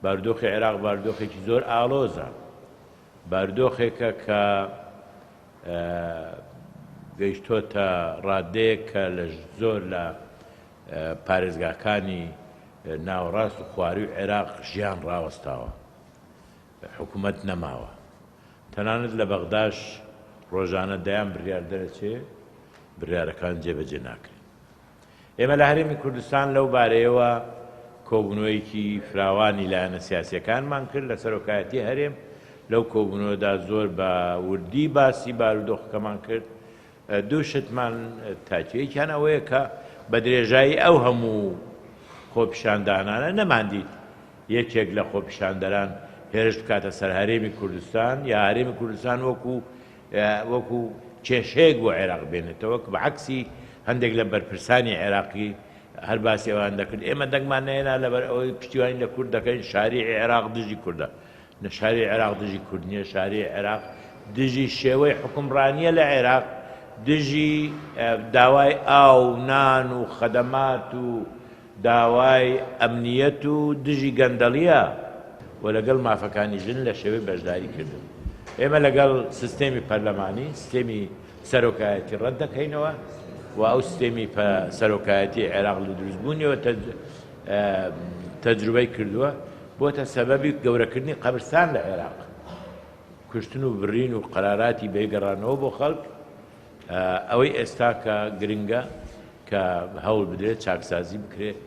بارودۆخی عێراق بارودۆخێکی زۆر ئاڵۆزە، بارودۆخێکە کە گەیشتۆتە ڕادەیەک کە لە زۆر لە پارێزگاکانی ناوەڕاست و خوارووی عێراق ژیان ڕاوەستاوە، حکوومەت نەماوە. تەنانەت لە بەغداش ڕۆژانە دەیان بڕیار دەرەچێ، بڕیارەکان جێبەجێ ناکرێن. ئێمە لە هەرێمی کوردستان لەو بارەیەوە کۆبوونەوەیەکی فراوانی لایەنە سیاسییەکانمان کرد لە سەرۆکایەتی هەرێم، لەو کۆبوونەوەدا زۆر بە وردی باسی بارودۆخەکەمان کرد، دوو شتمان تاکی، یەکیان ئەوەیە کە بە درێژایی ئەو هەموو خۆپیشاندانانە نەماندیت یەکێک لە خۆپیشاندەران هێرش بکاتە سەر هەرێمی کوردستان یا هەرێمی کوردستان وەکو وەکو کێشەیەک بۆ عێراق بێنێتەوە کە بە عەکسی هەندێک لە بەرپرسانی عێراقی هەر باسی ئەوان دەکرد ئێمە دەنگمان نەهێنا لەبەر ئەوەی پشتیوانی لە کورد دەکەین شاری عێراق دژی کوردە نە شاری عێراق دژی کورد نییە شاری عێراق دژی شێوەی حکومڕانیە لە عێراق دژی داوای ئاو نان و خەدەمات و داوای ئەمنیەت و دژی گەندەڵیە و لەگەڵ مافەکانی ژن لە شێوەی بەشداری کردن. ئێمە لەگەڵ سیستێمی پەرلەمانی، سیستێمی سەرۆکایەتی ڕەت دەکەینەوە و ئەو سیستێمی سەرۆکایەتی عێراق لە دروستبوونیەوە تەجروبەی کردووە، بۆتە سەبەبی گەورەکردنی قەبرستان لە عێراق، کوشتن و بڕین و قەراراتی بێ گەڕانەوە بۆ خەڵک. ئەوەی ئێستا کە گرنگە کە هەوڵ بدرێت چاکسازی بکرێت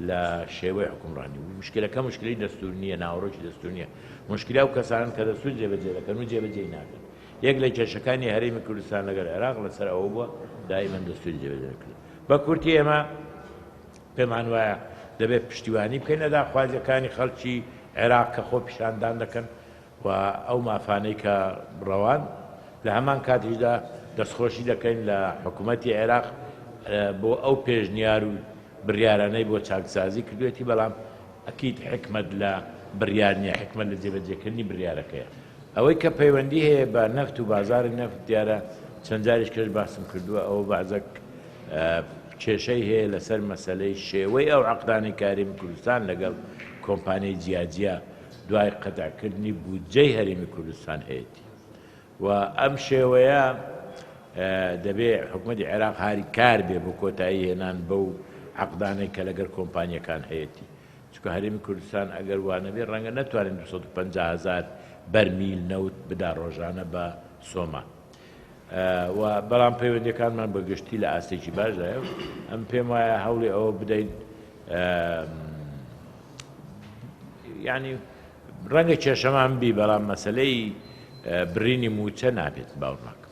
لە شێوەی حکومڕانی و مشکلەکە مشکلی دەستور نییە ناوەڕۆکی دەستور نییە مشکلی ئەو کەسانن کە دەستور جێبەجێ دەکەن و جێبەجێی ناکەن یەک لە کێشەکانی هەرێمی کوردستان لەگەڵ عێراق لەسەر ئەوە بووە دائیمەن دەستوری جێبەجێ نەکرد بە کورتی ئێمە پێمان وایە دەبێت پشتیوانی بکەین لە داخوازیەکانی خەڵکی عێراق کە خۆپیشاندان دەکەن و ئەو مافانەی کە ڕەوان، لە هەمان کاتیشدا دەستخۆشی دەکەین لە حکوومەتی عێراق بۆ ئەو پێشنیار و بڕیارانەی بۆ چاکسازی کردوێتی، بەڵام ئەکید حیکمەت لە بڕیار نییە، حیکمەت لە جێبەجێکردنی بڕیارەکەیە. ئەوەی کە پەیوەندی هەیە بە نەفت و بازاڕی نەفت، دیارە چەند جاریش کەش باسم کردووە، ئەوە بەعزەک کێشەی هەیە لەسەر مەسەلەی شێوەی ئەو عەقدانەی کە هەرێمی کوردستان لەگەڵ کۆمپانیای جیاجیا دوای قەتعکردنی بودجەی هەرێمی کوردستان هەیەتی و ئەم شێوەیە دەبێ حکومەتی عێراق هاریکار بێ بۆ کۆتایی هێنان بەو عەقدانەی کە لەگەر کۆمپانیەکان هەیەتی چونکە هەرێمی کوردستان ئەگەر وانەبێ ڕەنگە نەتوانێت 250 هەزار بەرمیل نەوت بدا ڕۆژانە بە سۆما و بەڵام پەیوەندیەکانمان بە گشتی لە ئاستێکی باشدایە ئەم پێم وایە هەوڵی ئەوە بدەین یانی ڕەنگە کێشەمان بی بەڵام مەسەلەی بڕینی مووچە نابێت باوەڕ ناکەم.